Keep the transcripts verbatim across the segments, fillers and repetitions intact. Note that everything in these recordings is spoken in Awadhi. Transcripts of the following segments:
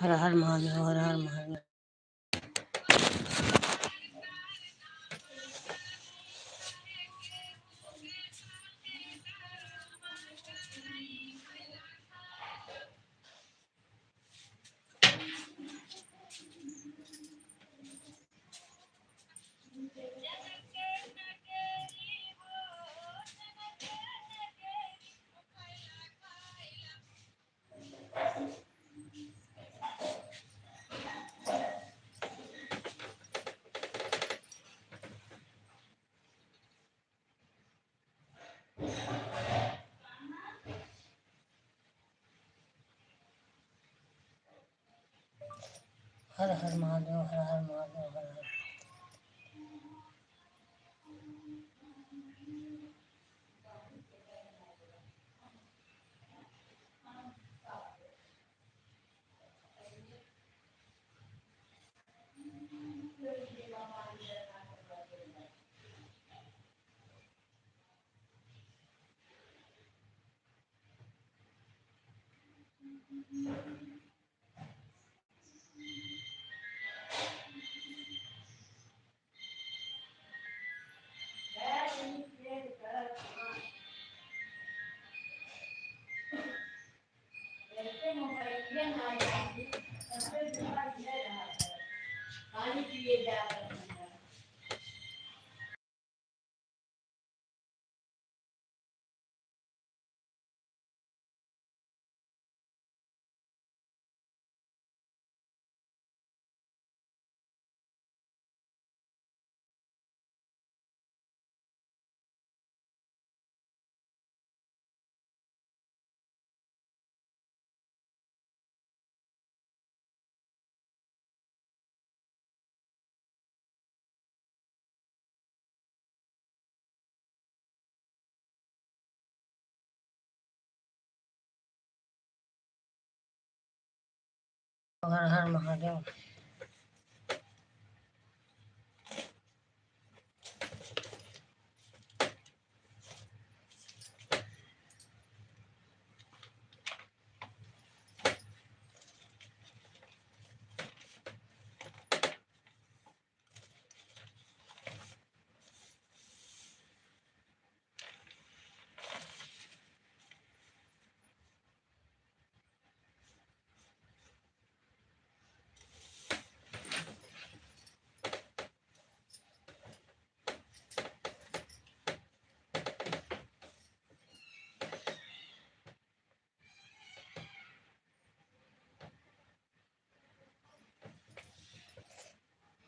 हर हर महादेव, हर हर महादेव। हर हर महादेव, हर हर महादेव, हर हर। हर हर महादेव।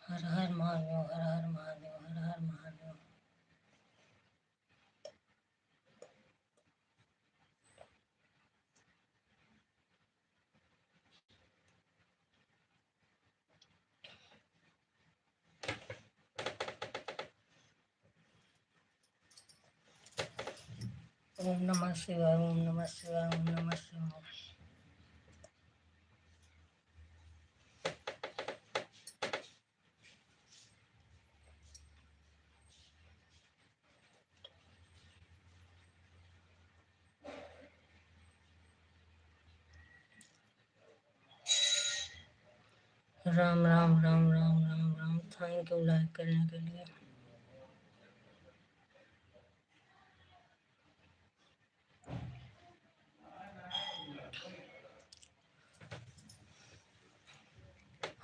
हर हर महादेव, हर हर महादेव, हर हर महादेव। ओम नमः शिवाय, ओम नमः शिवाय, ओम नमः शिवाय। राम, राम, राम, राम, राम, राम। Thank you like करने के लिए।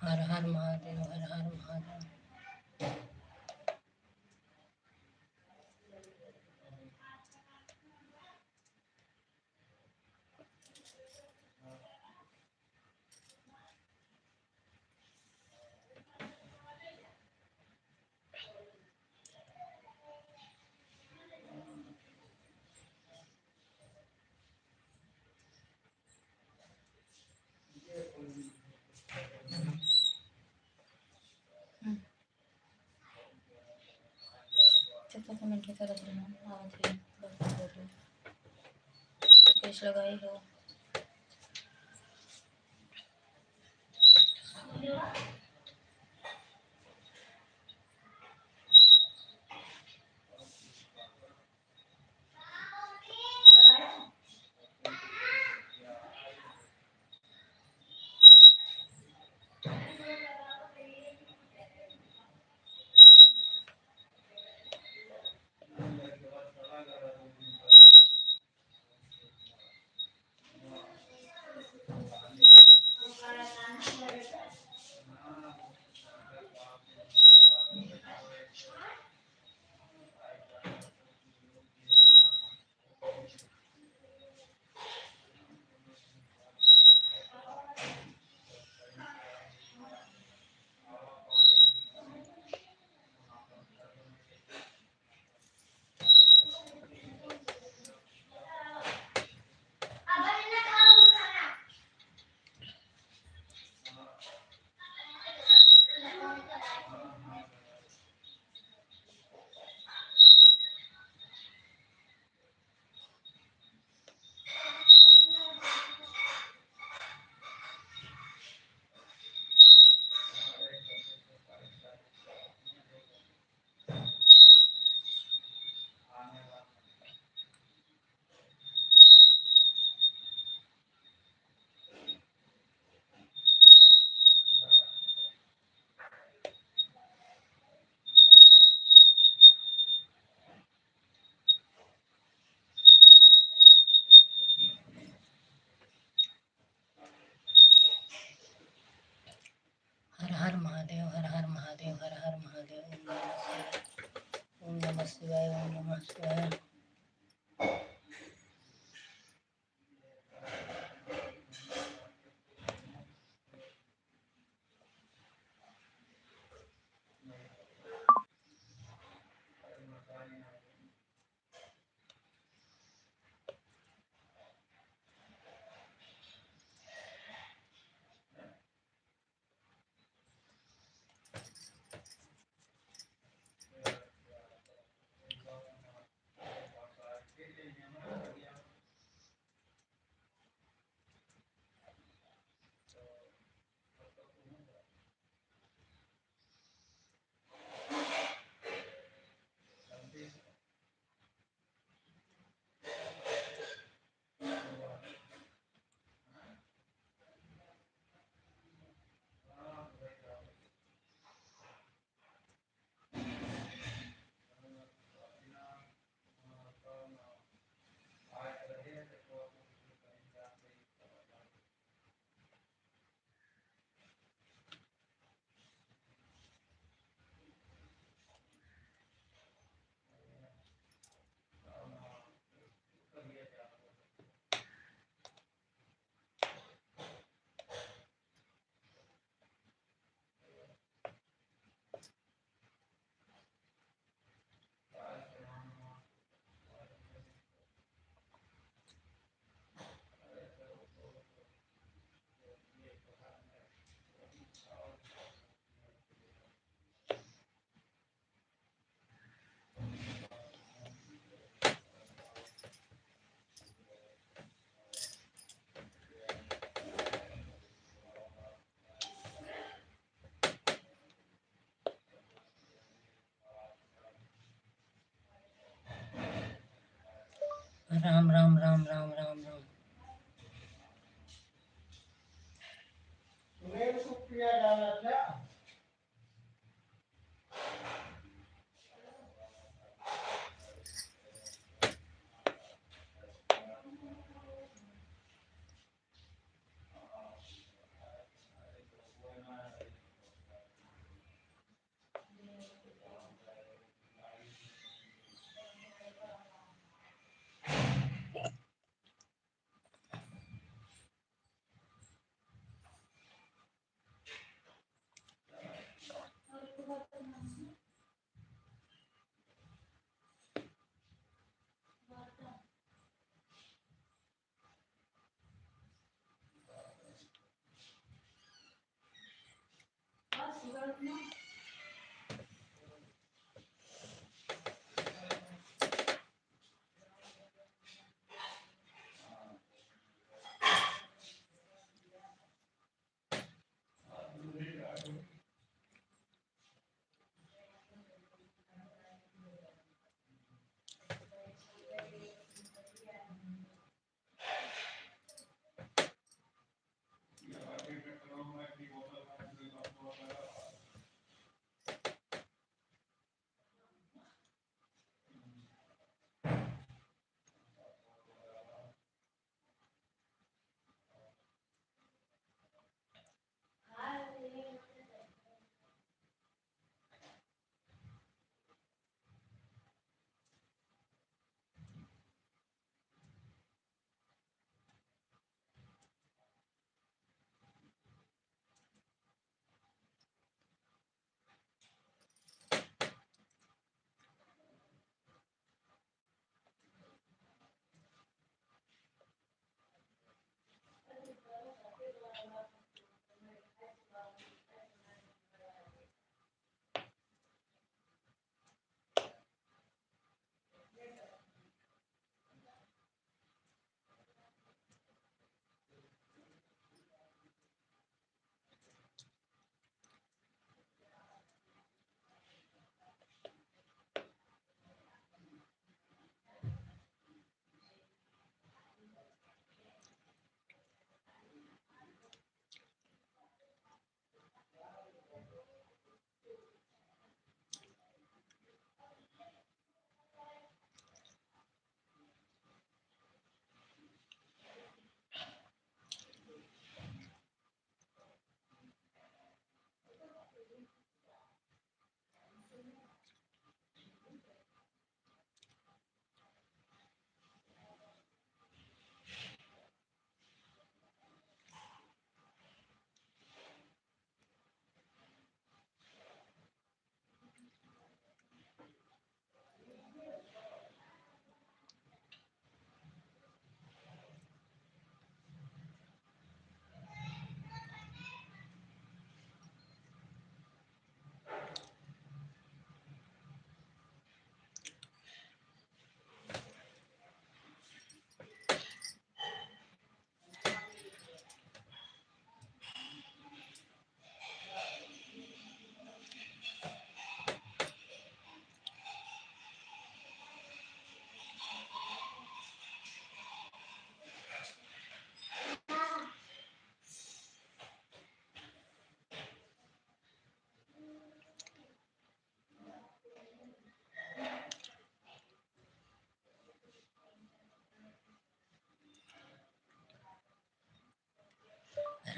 हर हर महादेव, हर हर महादेव। चुप, comment करत रहो, आवत है, बहुत बोलो। कैसे लगाई हो? हर महादेव, हर हर महादेव, हर हर महादेव। ओम नमः शिवाय, ओम नमः शिवाय, ओम नमः शिवाय। राम, राम, राम, राम, राम, राम।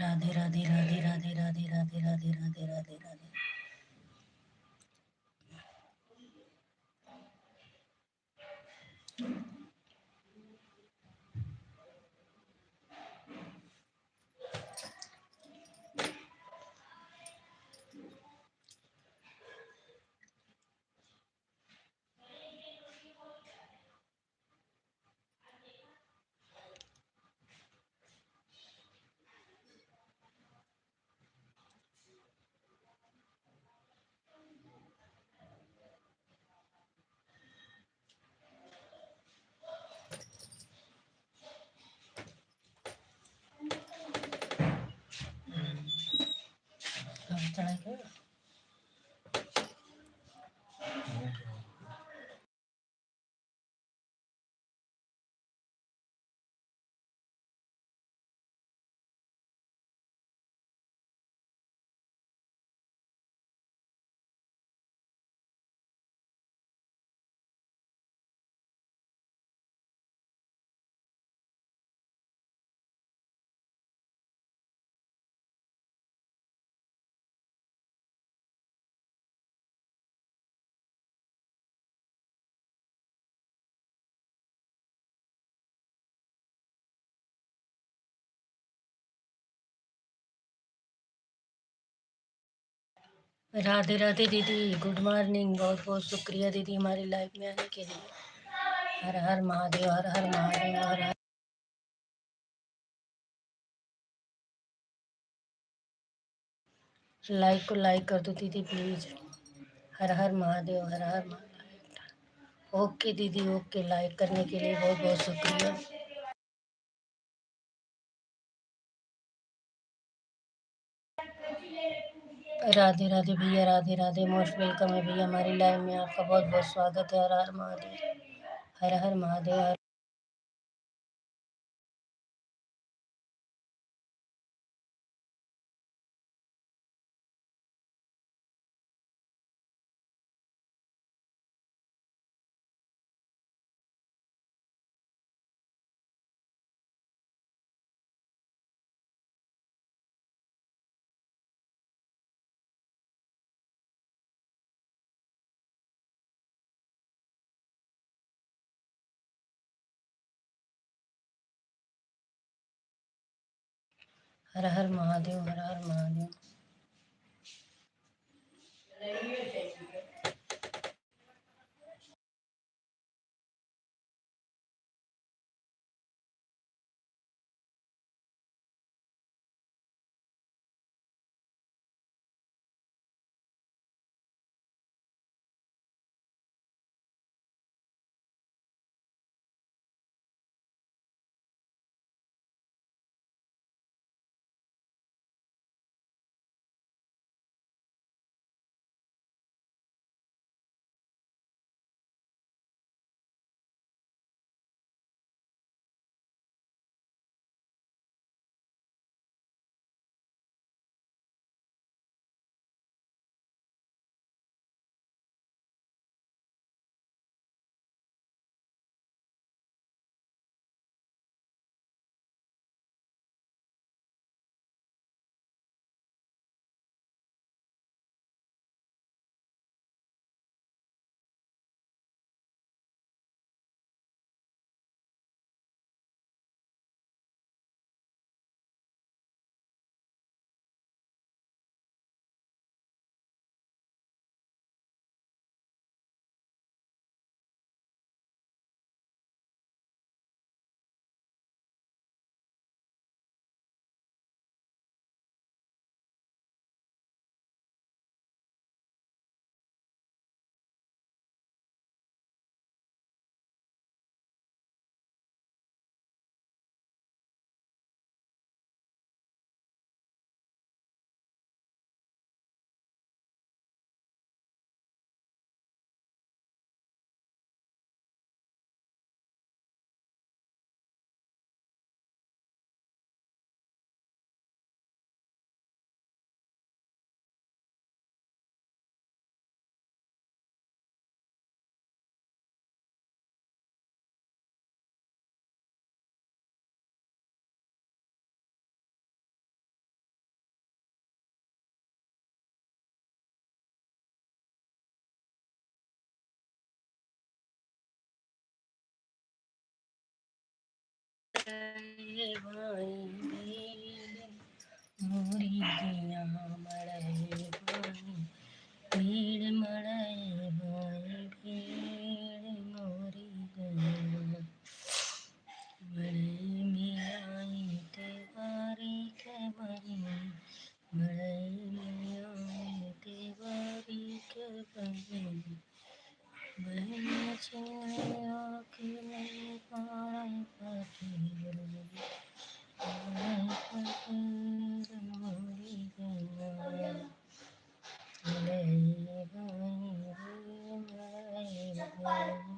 राधे, राधे, राधे, राधे। राधे राधे दीदी, गुड मॉर्निंग। बहुत बहुत शुक्रिया दीदी हमारी लाइव में आने के लिए। हर हर महादेव, हर हर महादेव, हर हर। लाइव को लाइक कर दो दीदी प्लीज। हर हर महादेव, हर हर महादेव। ओके दीदी, ओके, लाइक करने के लिए बहुत बहुत शुक्रिया। राधे राधे भैया, राधे राधे, मोस्ट वेलकम है भैया हमारी लाइव में, आपका बहुत बहुत स्वागत है। हर हर महादेव, हर हर महादेव। हर हर महादेव, हर हर महादेव। मड़ई भाई भीड़, मोरी गैया मड़ई भाई भीड़, मड़ई भाई भीड़, मोरी गैया। मड़ई में आई तेवारी के बहिनी, मड़ई में आई तेवारी के बहिनी। बहिनी छिनैया के नहीं पारई पटेल, पारई पटेल मोरी गैया। मड़ई भाई रे, मड़ई भाई।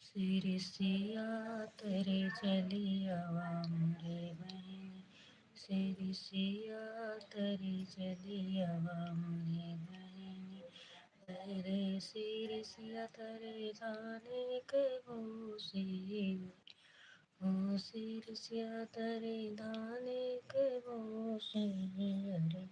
सिरिसिया तरे चली आवा मोरे बहिनी, सिरिसिया तरे चली आवा मोरे बहिनी। अरे सिरिसिया तरे धाने के बोसी, ओ सिरिसिया तरे धाने के बोसी। अरे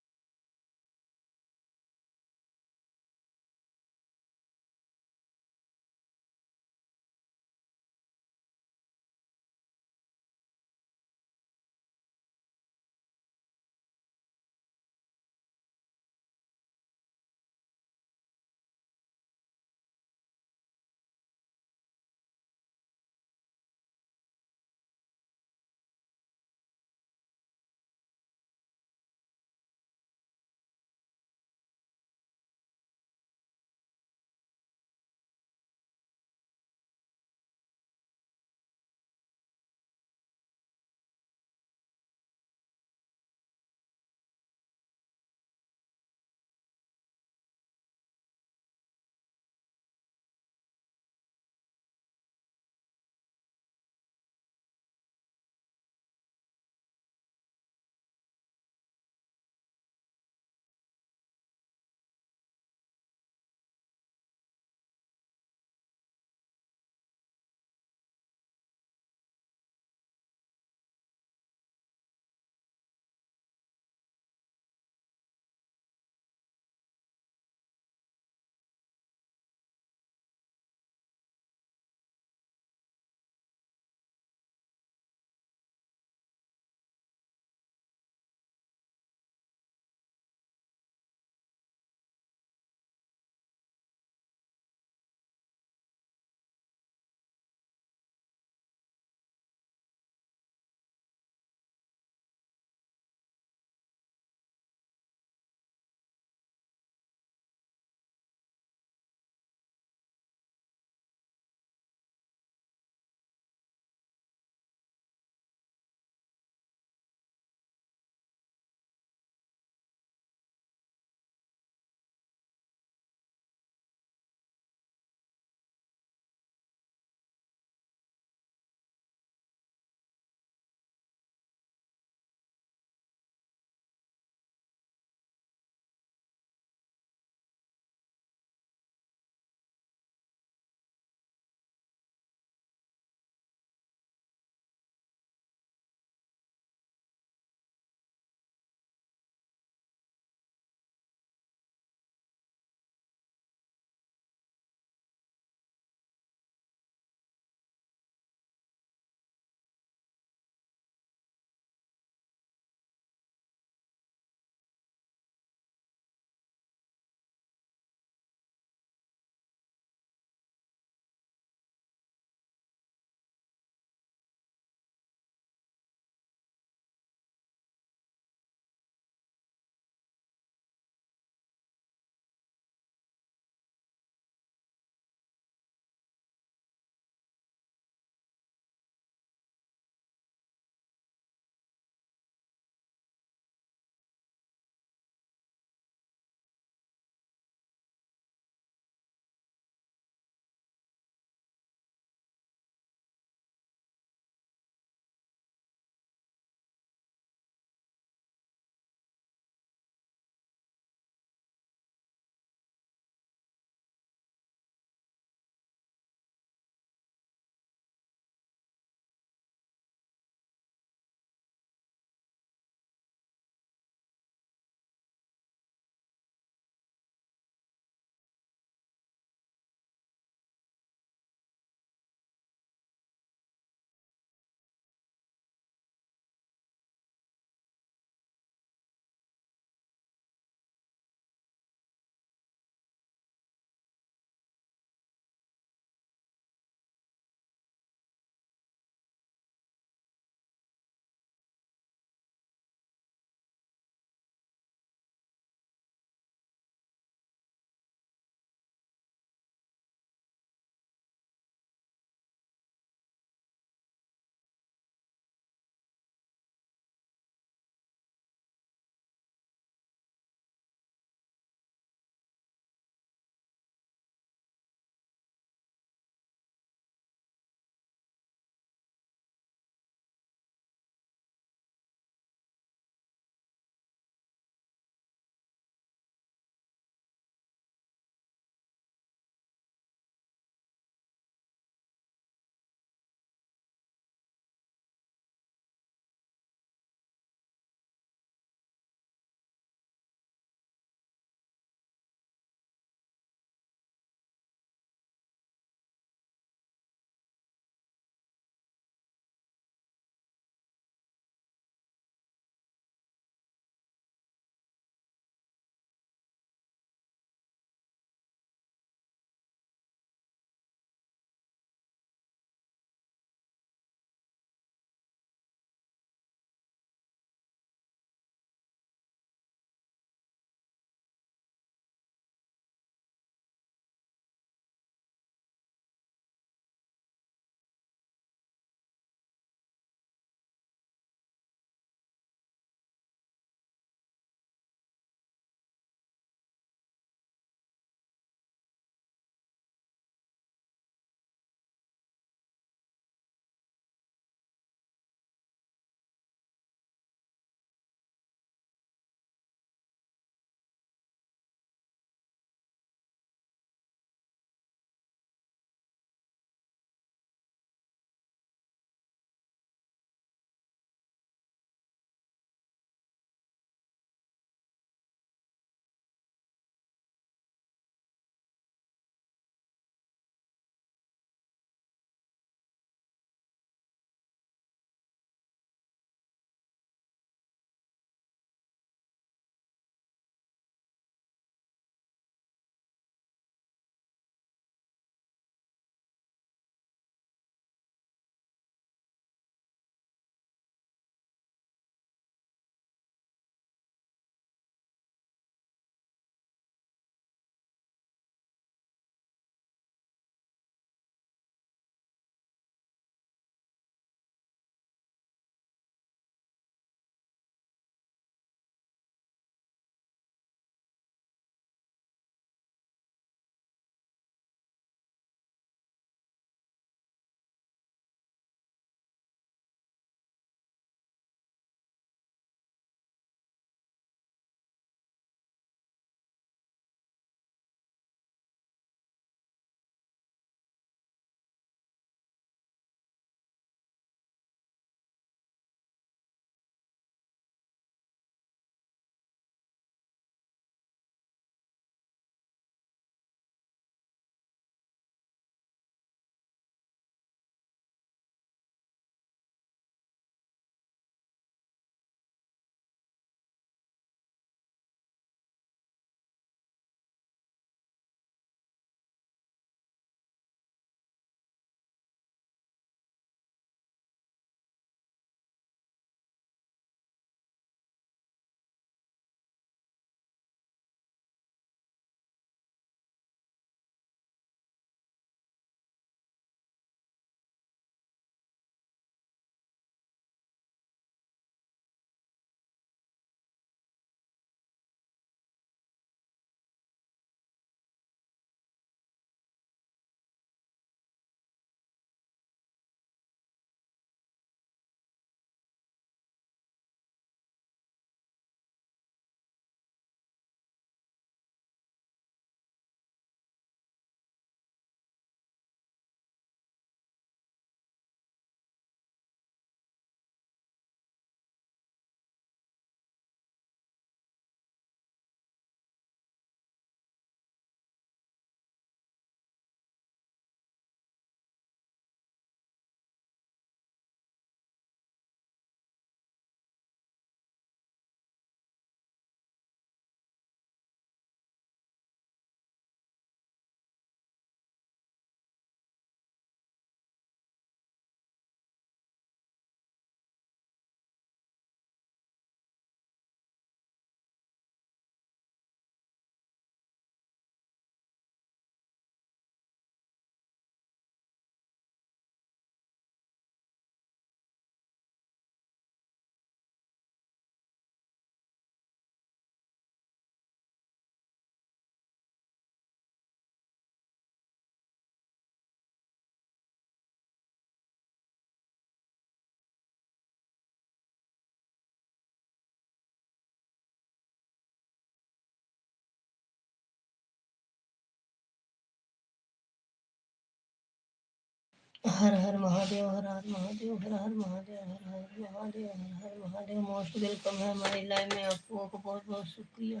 हर हर महादेव, हर हर महादेव, हर हर महादेव, हर हर महादेव, हर हर महादेव। Most welcome है हमारी live में, आप लोगों को बहुत बहुत शुक्रिया।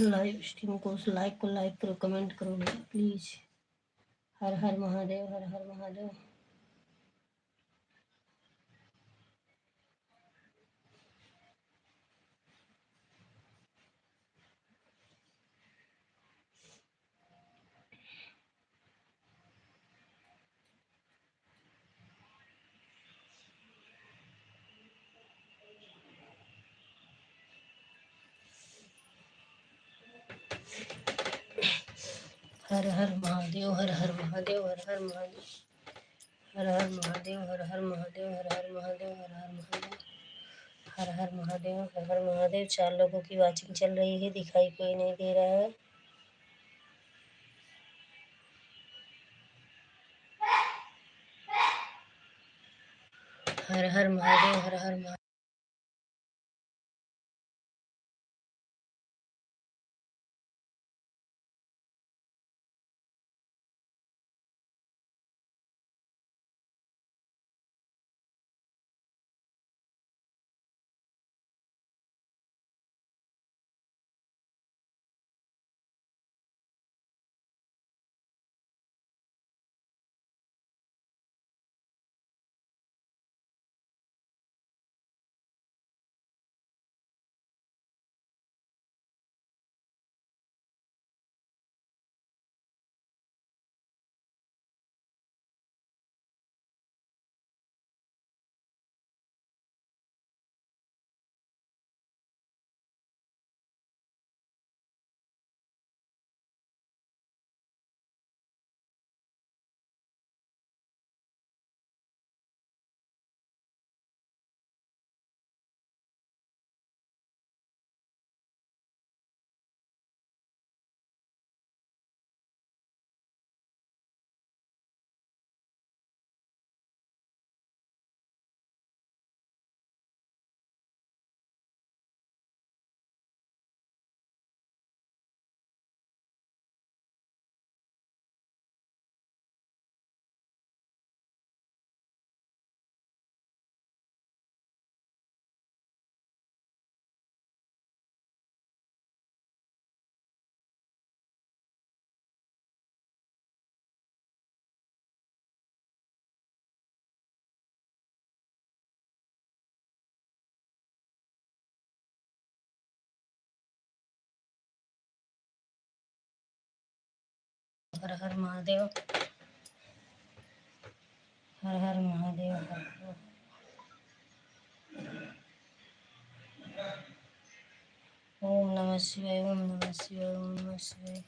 Live stream को, उस live को like करो, comment करो भैया please। हर हर महादेव, हर हर महादेव। हर हर महादेव, हर हर महादेव, हर हर महादेव। हर हर महादेव, हर हर महादेव, हर हर महादेव, हर हर महादेव। हर हर महादेव, हर हर महादेव। चार लोगों की watching चल रही है, दिखाई कोई नहीं दे रहा है। हर हर महादेव, हर हर महादेव। हर हर महादेव, हर हर महादेव, हर हर। ओम नमः शिवाय, ओम नमः शिवाय, ओम नमः शिवाय।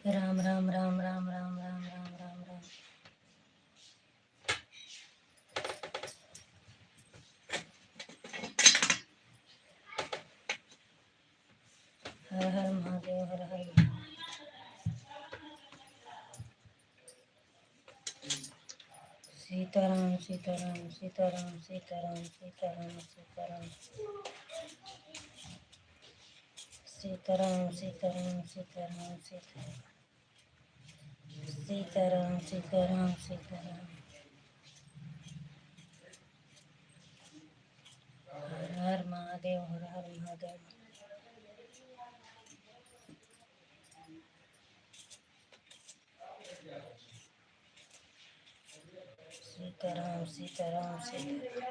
राम, राम, राम। हर हर महादेव, हर हर महादेव। सीताराम, सीताराम, सीताराम, सीताराम, सीताराम, सीताराम। सीताराम, सीताराम, सीताराम, सीताराम। सीताराम, सीताराम, सीताराम। हर हर महादेव, हर हर महादेव। सीताराम, सीताराम, सीताराम।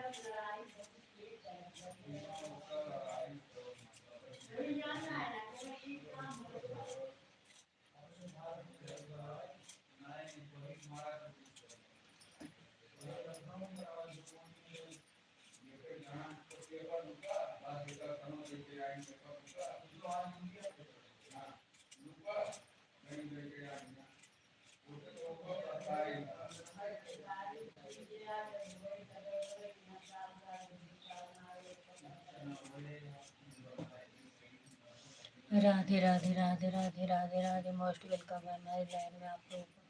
राधे, राधे, राधे, राधे, राधे, राधे। Most welcome है हमारे live में आप लोगों को।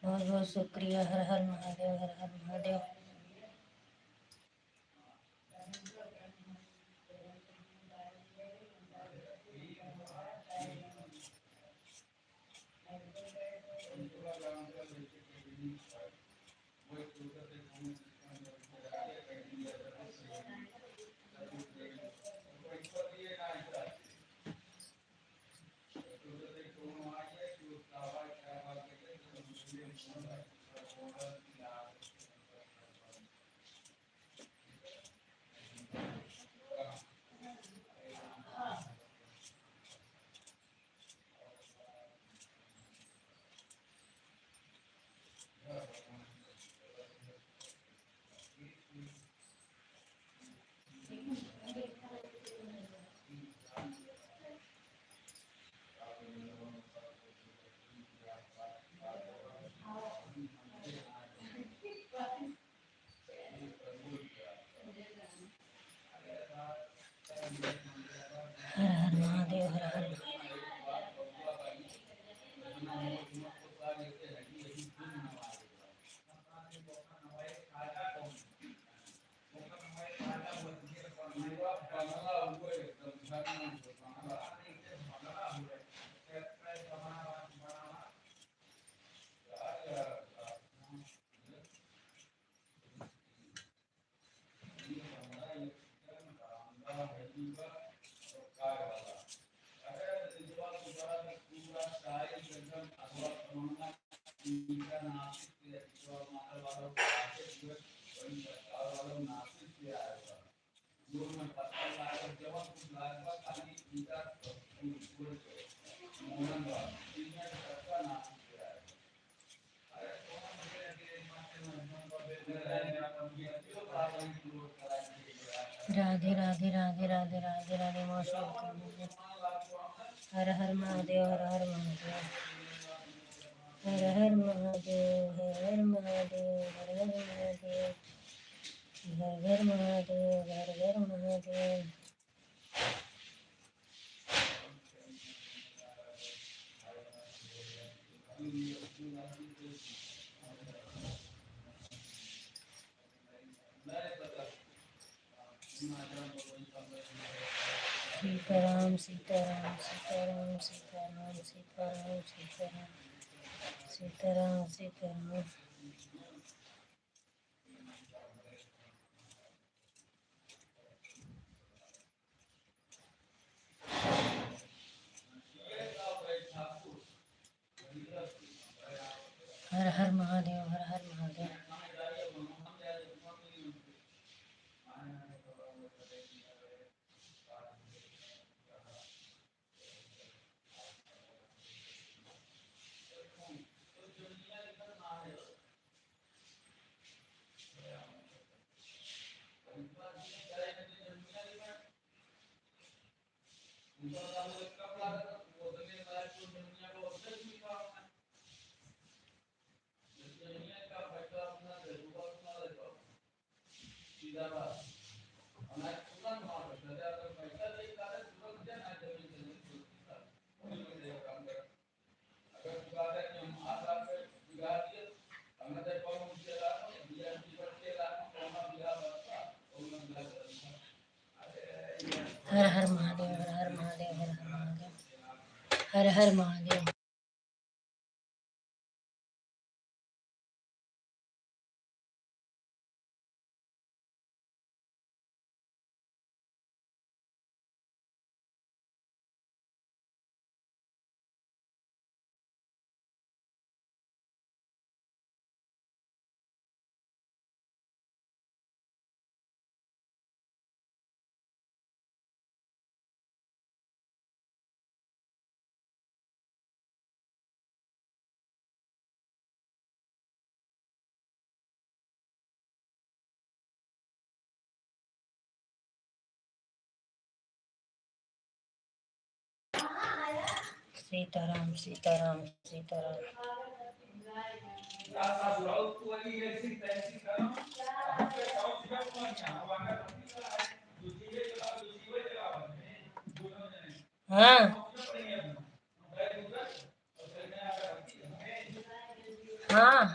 बहुत, बहुत शुक्रिया। हर हर महादेव, हर हर महादेव। हर हर महादेव, हर हर महादेव। राधे, राधे, राधे, राधे, राधे, राधे, माँ शुभकामना। हर हर महादेव, हर हर महादेव। हर हर महादेव, हर हर महादेव, हर हर महादेव। घर घर महादेव, घर घर महादेव। सीताराम, सीताराम, सीताराम, सीताराम, सीताराम, सीताराम, सीताराम, सीताराम। हर हर महादेव, हर हर महादेव। हर हर महादेव, हर हर महादेव, हर हर महादेव, हर हर महादेव। सीताराम, सीताराम, सीताराम। हाँ। हाँ।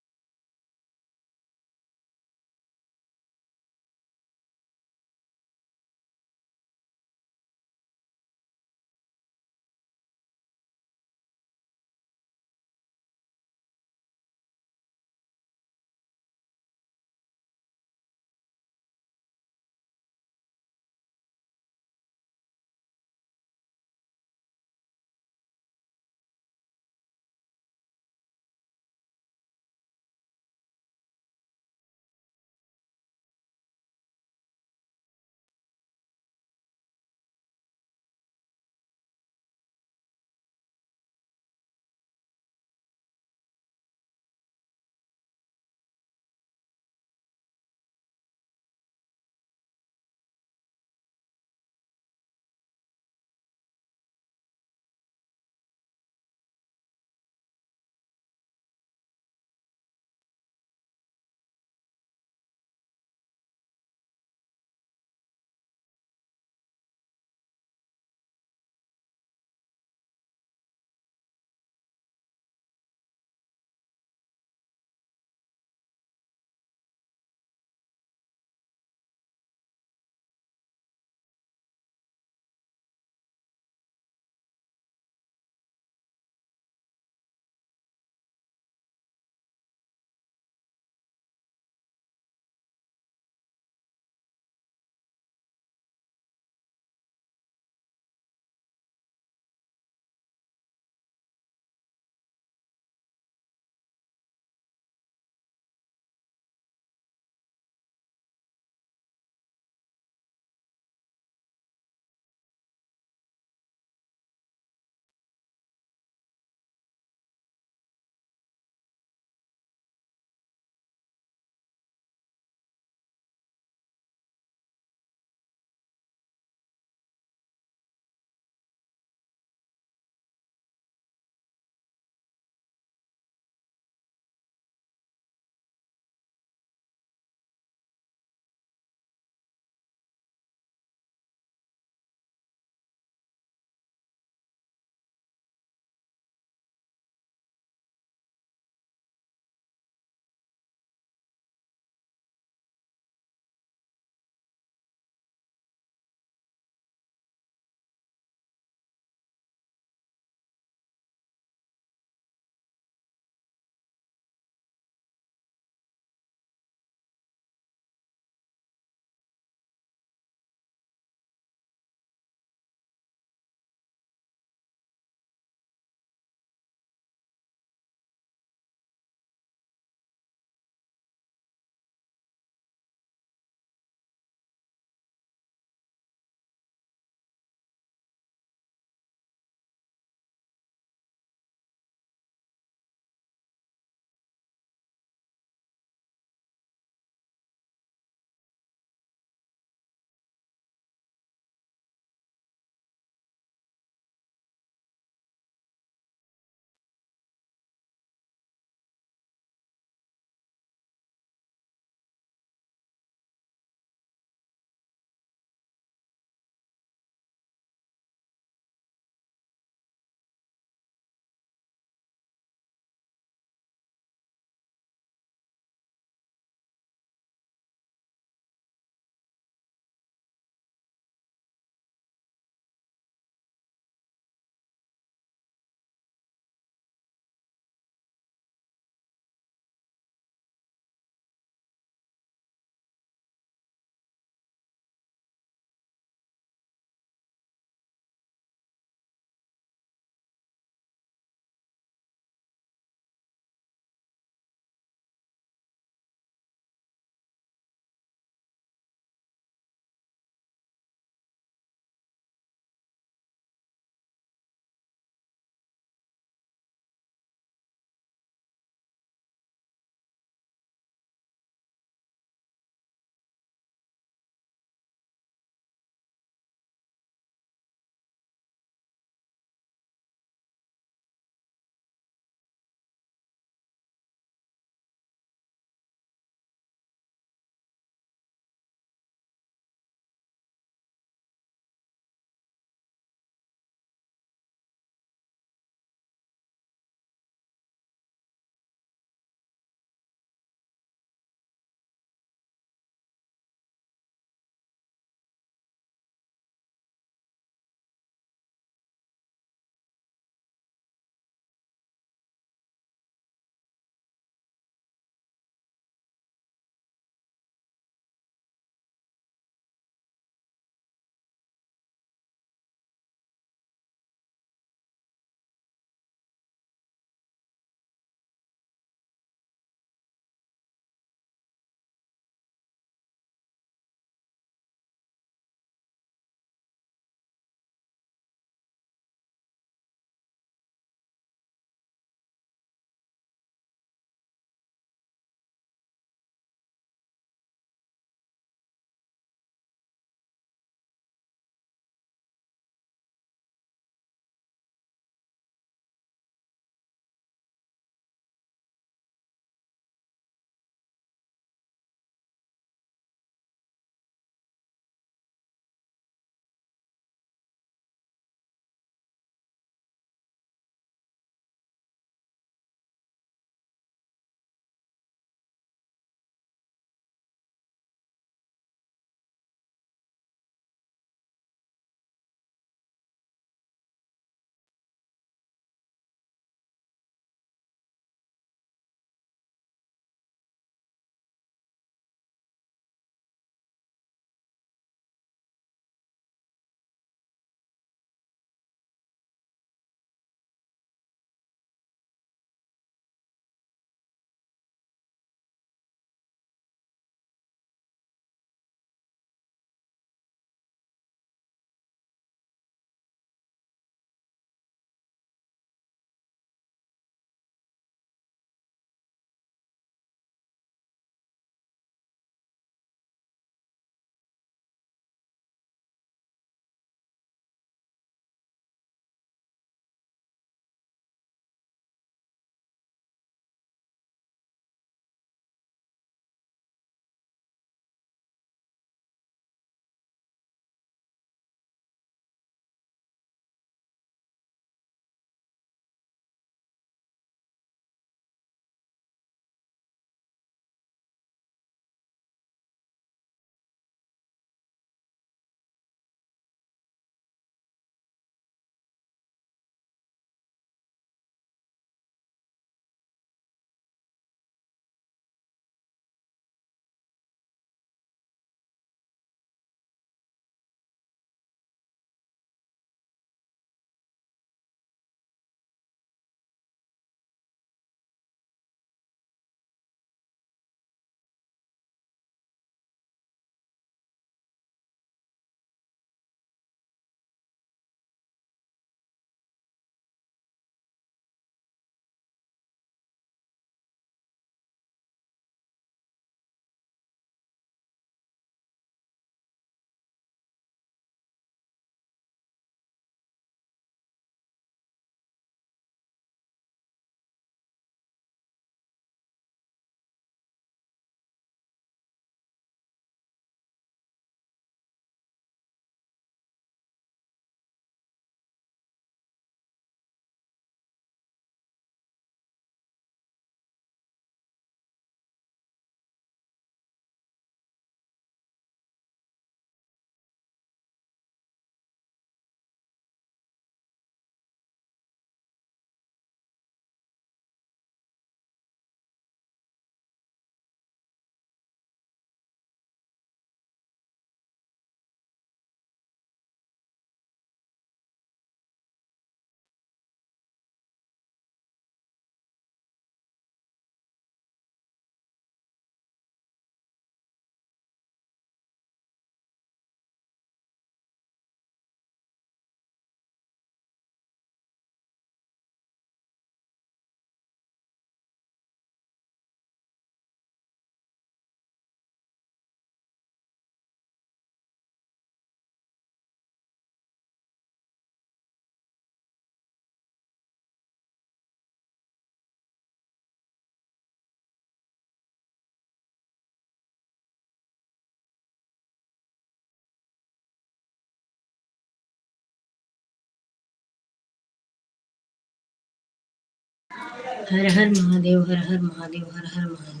हर हर महादेव, हर हर महादेव, हर हर महादेव।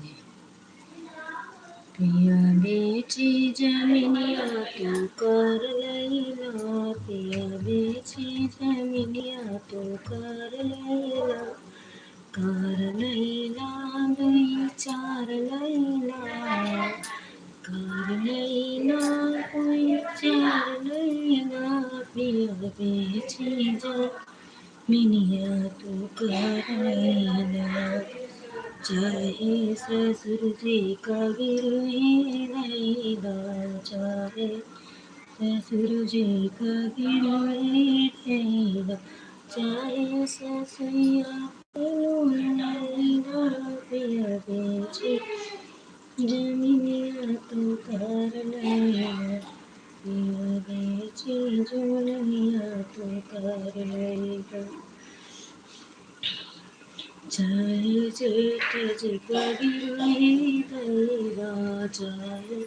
पिया बेची जमिनिया तू कर लैला, पिया बेची जमिनिया तू कर लैला, कर लैला दुई चार लैला, कर लैला दुई चार लैला, पिया बेची जमिनिया तू कर लैला, चाहे ससुर जी का गिरवी धैला, चाहे ससुर जी का गिरवी धैला, चाहे ससुइया पे लोन लैला, पिया बेची जमिनिया तू कर लैला, पिया बेची जमिनिया तू कर लैला। चाहे जेठ जी का गिरवी धैला, चाहे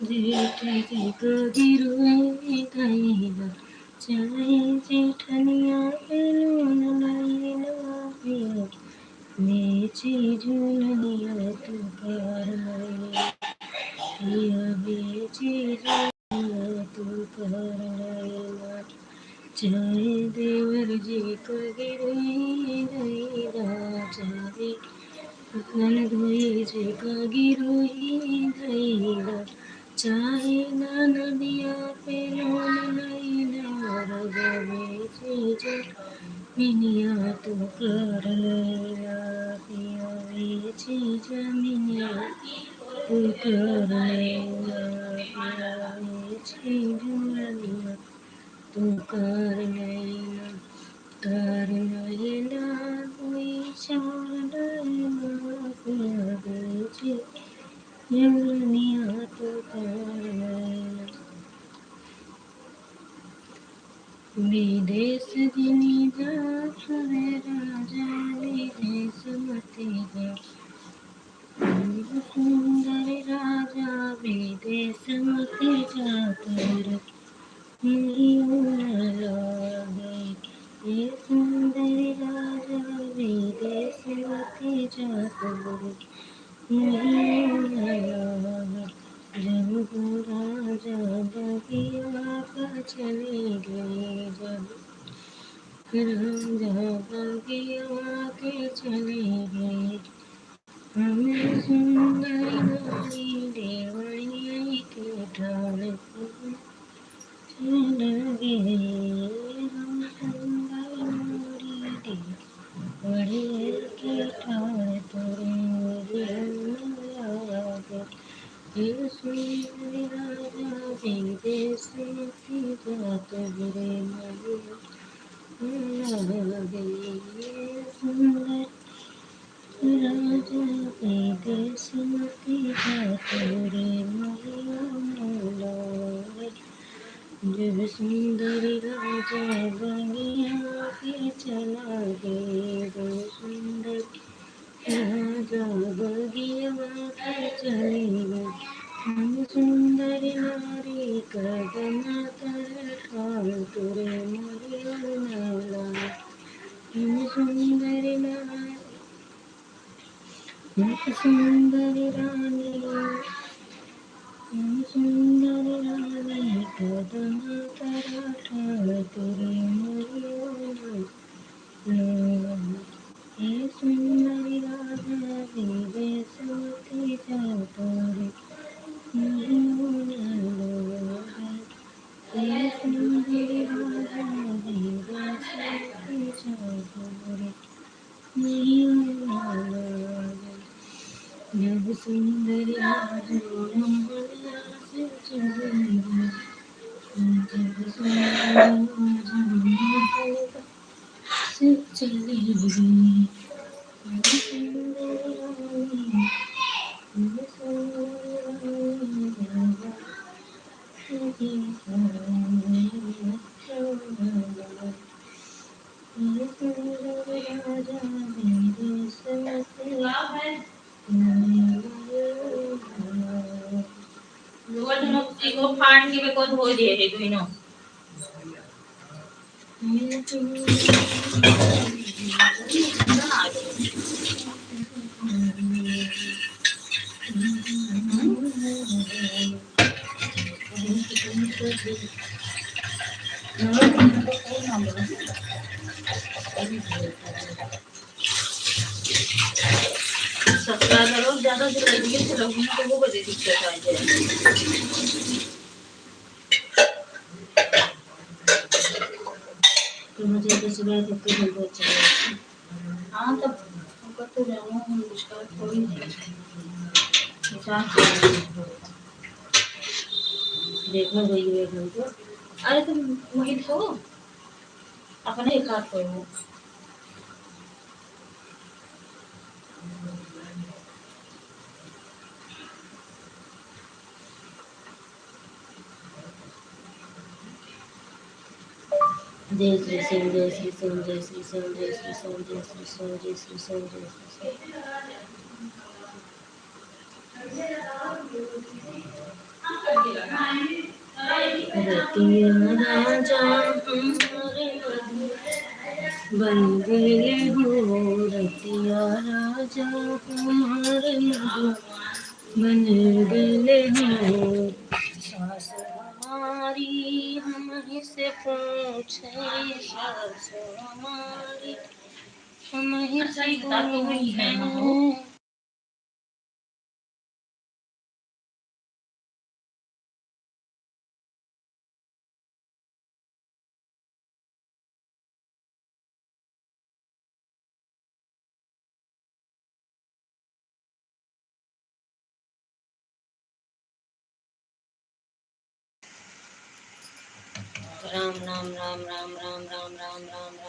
जेठ जी का गिरवी धैला, चाहे जेठनिया पे लोन लैला, पिया बेची जमिनिया तू कर लैला, पिया बेची जमिनिया तू कर लैला, चाहे देवर जी का गिरवी धैला, चाहे ननदोई जी का गिरवी धैला, चाहे ननदिया पे लोन लैला, रजवे जी जमिनिया तू कर लैला, पिया बेची जमिनिया तू कर लैला, पिया बेची जमिनिया तू कर लैला, कर लैला दुई चार लैला, पिया बेची जमिनिया तू कर लैला। विदेश जिनी जा रे राजा, विदेश मती जा। सुंदर राजा विदेश मती जा, तोर मोहियो न लागे। ए सुंदर राजा विदेश मती जा, तोर मोहियो न लागे। जब हो राजा बगिया का चले गए, जब राजा बगिया के चले गए, हम सुंदर नारी देवरिया के ठाड़ पर चल गए, हम सुंदर नारी देवरिया के ठाड़ पर मोहियो न लागे। ए सुंदर राजा विदेश मती जा, तोरे मोहियो न लागे। ए सुंदर राजा विदेश मती जा, तोरे मोहियो न लागे। जब सुंदर राजा बगिया के चला गए, जब सुंदर राजा बगिया के चले गए, हम सुंदर नारी कदम कर ठाड़, तोरे मोहियो न लागे। हम सुंदर नारी, हम सुंदर रानी, हम सुंदर रानी कदम कर ठाड़, तोरे मोहियो न लागे। ए सुंदर राजा विदेश मती जा, तोरे मोहियो न लागे। ए सुंदर राजा विदेश मती जा, तोरे मोहियो न लागे। जब सुंदर राजा मोहनिया से चले गए, जब सुंदर राजा मोहनिया से चले गए। लोअर दोनों एगो फाड़ के बेको धो दिए है दोनों। Subscriber और ज्यादा से कर दिए, तो लोगों को वो बड़ी दिक्कत आ जाए। तो मुझे तो सुबह तो कोई नहीं अच्छा लगता। हाँ, तब हमको तो जाना है, मुश्किल थोड़ी है। पचास देखो गई है घर को। अरे, तुम वहीं खाओ, अपने ही खा खाओ। जय श्री शिव, जय श्री शिव, जय श्री शिव। रतिया राजा हमारे मधुबन गइले हो, रतिया राजा हमारे मधुबन गइले हो। सास हमारी हमही से पूछे, सास हमारी हमही से पूछे। राम, राम, राम, राम, राम।